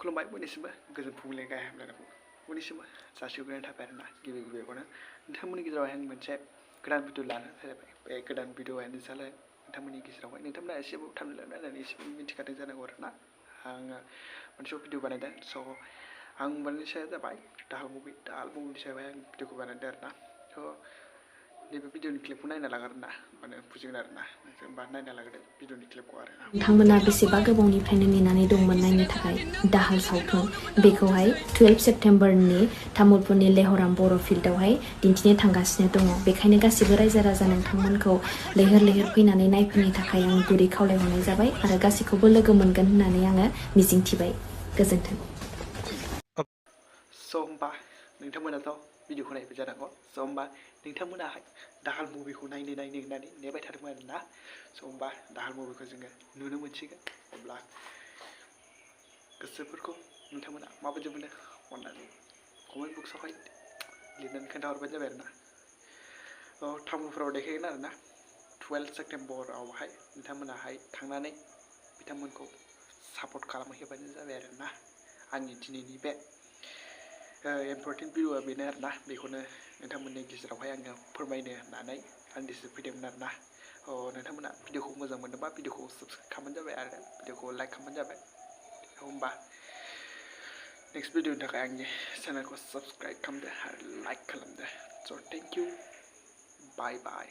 खुलुमबाय बयनिसिमबो गोजोन फुंबिलिनि गाहाम हामलायनायखौ बयनिसिमबो जासिहरग्रोनाय थाबाय आरोना गिबियावनो नोंथांमोननि गेजेरावहाय आं मोनसे गोदान भिडिअ लाना फैबाय बे गोदान भिडिअआनो जाबाय नोंथांमोननि गेजेरावहाय नोंथांमोना एसेबाबो थाबनो नायनानै एसेबाबो मिथिखादों जानांगौ आरोना आङो मोनसे भिडिअ बानायदों स' आं बानायनाय साया जाबाय दाहाल मुभिनि सायावहाय आं भिडिअखौ बानायदों आरोना स' नैबे भिडिअनि क्लिपखौ नायना लागोन आरोना माने बुजिगोन आरोना होमबा नायना लागोदो भिडिअनि क्लिपखौ आरो नोंथांमोना बेसेबा गोबावनिफ्रायनो नेनानै दंमोन नायनो थाखाय दाहाल सावथुन बेखौहाय 12 सेप्तेम्बरनि तामुलपुरनि लेहराम बर' फिल्डआवहाय दिन्थिनो थांगासिनो दङ बेखायनो गासिबो रायजो राजा नोंथांमोनखौ लैहोर लैहोर फैनानै नायफैनो थाखाय आं गुरै खावलायहरनाय जाबाय आरो गासिखौबो लोगो मोनगोन होननानै आङो मिजिंथिबाय गोजोन्थों स' होमबा नोंथांमोनाथ' भिडिअखौ नायबाय जानांगौ स' होमबा नोंथांमोनाहाय दाहाल मुभिखौ नायनो होननानै नेबाय थादोंमोन आरोना स' होमबा दाहाल मुभिखौ जोङो नुनो मोनसिगोन अब्ला गोसोफोरखौ नोंथांमोना माबायदि मोनो अननानै कमेन्ट बक्सआवहाय लिरनानै खोन्थाहरबानो जाबाय आरोना तामुलपुराव देखायगोन आरोना 12 सेप्तेम्बरावहाय नोंथांमोनाहाय थांनानै बिथांमोनखौ सापर्ट खालामहैबानो जाबाय आरोना आंनि दिनैनि बे इम्परटेन्ट भिडिअआ बेनो आरोना बेखौनो नोंथांमोननि गेजेरावहाय आङो फोरमायनो होननानै आं दिसो फैदोंमोन आरोना नोंथांमोना भिडिअखौ मोजां मोनोबा भिडिअखौ साबस्क्राइब खालामबानो जाबाय आरो भिडिअखौ लाइक खालामबानो जाबाय होमबा नेक्स्ट भिडिअनि थाखाय आंनि चेनेलखौ साबस्क्राइब खालामदो आरो लाइक खालामदो स' थेंक इउ बाय बाय